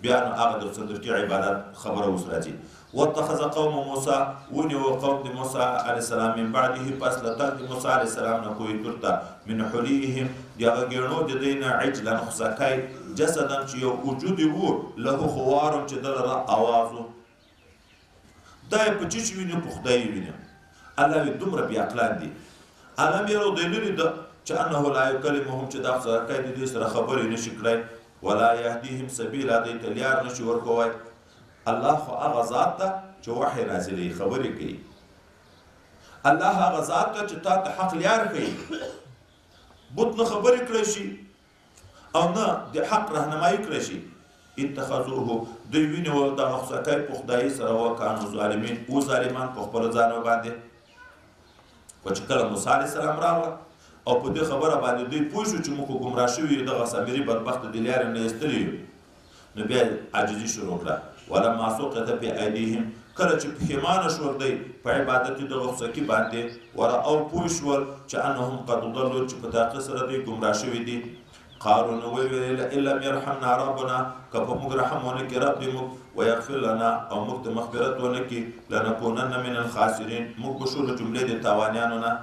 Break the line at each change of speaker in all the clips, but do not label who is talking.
بیا نو هغه د صندوقي عبادت خبره اوس راځي. واتخذ قوم موسی، ونیو قوم د موسی علیه السلام من بعده پس له تګ د موسی علیه السلام نه کوه طور ته من حلیهم د هغه ګېڼو د دوی نه عجلا خوسکی جسدا چې یو وجود یې وو له خوار چې ده لره اواز و. دا یې په څه شي ویني؟ په خدای یې ویني. الله وایي دومره بې عقلان دي. الم یرو دوی نه لیده چې انه لا یکلمهم چې دا خوسکی د دوی سره خبرې نشي کړی ولا یهدیهم سبیلا دوی ته لیار نشي ورکوی. الله خو هغه ذات ده چې وحی نازلوي، خبرې کوي. الله هغه ذات ده چې تا ته حق لیار ښیي. بت نه خبرې کړی شي او نه د حق رهنمایي کړی شي. اتخذوه دوی ونیول دغه خوسکی په خدایي سره وکانو ظالمین او ظالمان په خپلو ځانو باندې. خو چې کله موسی علیه السلام راغله او په دې خبره باندې دوی پوه شو چې موږ خو ګمراه شوي یو، دغه سامري بدبخت د لارې نه ایستلي یو، نو بیا عاجزي شروع کړه. ولما سقط فی ایدیهم کله چې پښیمانه شول دی په عبادت دغه خوسکي باندې ورأو پوه شول چې انهم قد ضلوا چې په تحقیق سره دوی ګمراه شوي دي. قالو نو ویې ویل لئن لم یرحمنا ربنا که په موږ رحم ونه کړي رب دې موږ ویغفر لنا او موږ ته مغفرت ونه کړي لنکونن من الخاسرین موږ به شو له جملې د تاوانیانو نه.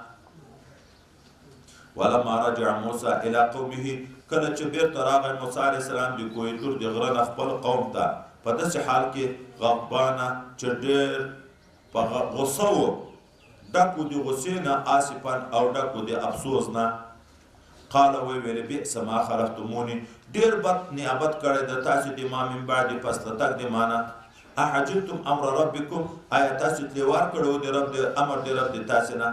ولما رجع موسی الی قومه کله چې بیرته راغی موسی علیه السلام د کوه طور د غره نه خپل قوم ته په داسې حال کې غضبانه چې ډېر په غصه و، ډک و د غصې نه آسفا او ډک و د افسوس نه. قال وی ویل بئس ما خلفتموني ډېر بد نیابت کړی د تاسې د ما من بعد پس له تګ د ما نه. اعجلتم امر ربکم آیا تاسې تلوار کړی و د رب د امر د رب د تاسې نه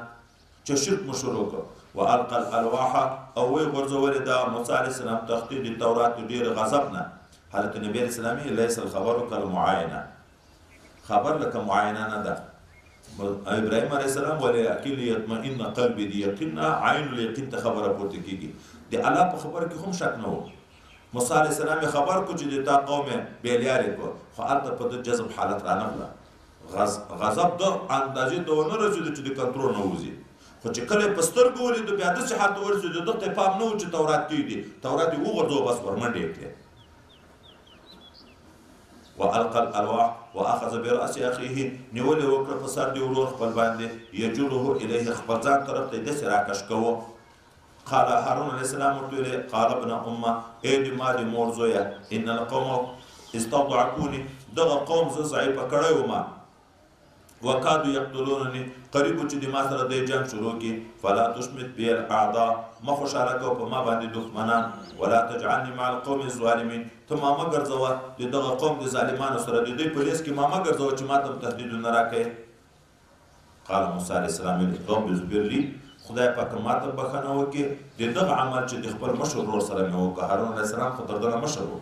چې شرک مو شروع کړ. والقى الالواح او وی غورځولې دا موسی علیه السلام تختې د تورات ډېر غضب نه. حضرت نبی علیه السلام یې لیس الخبر کالمعاینه، خبر لکه معاینه نه ده. ابراهیم علیه السلام ولکن لیطمئن قلبي د یقین نه عین الیقین ته خبره پورته کېږي. د الله په خبره کې هم شک نه و. موسی علیه السلام یې خبر کړو چې د تا قوم یې بې لیارې کړو، خو هلته په ده جذب حالت رانغله. غضب د اندازې ته ونه رسېدو چې د کنټرول نه وځي، خو چې کله یې په سترګو ولیدو بیا داسې حال ته ورسېدو ده ته یې پام نه و چې تورات کېږدي، تورات یې وغورځوه بس ورمنډې یې کړې. والقى الالواح واخذ براس اخيه نیولې وکړه په سر د ورور خپل باندې یجره الیه خپل ځان طرف ته یې داسې راکش کوه. قال هارون علیه السلام ورته ویلې قال ابن امه ای د ما د مور زویه ان القوم استضعفوني دغه قوم زه ضعیفه کړی وم وکادو یقتلونني قریب و چې د ما سره دی جنګ شروع کړي. فلا تشمت بي الاعداء مه خوشحاله کوه په ما باندې دښمنان. ولا تجعلني مع القوم الظالمین ته ما مه ګرځوه د دغه قوم د ظالمانو سره، د دوی په لیست کې ما مه ګرځوه چې ما ته هم تهدیدونه راکوې. قال موسی علیه السلام رب اغفر لي خدای پاک ما ته بښنه وکړي د دغه عمل چې د خپل مشر ورور سره مې وکړه. هارون علیه السلام خو تر ده نه مشر و،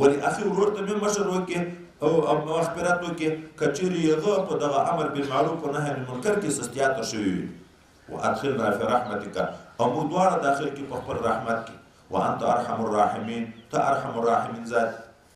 ولې اخي ورور ته مې مشر وکړي او مغفرت وکړي که چېرې هغه په دغه امر بالمعروف او نهی عن المنکر کې سستیا تر شوې وي. وادخلنا فی رحمتک او موږ دواړه داخل کړي په خپل رحمت کې. وانت ارحم الراحمین ته ارحم الراحمین ذات.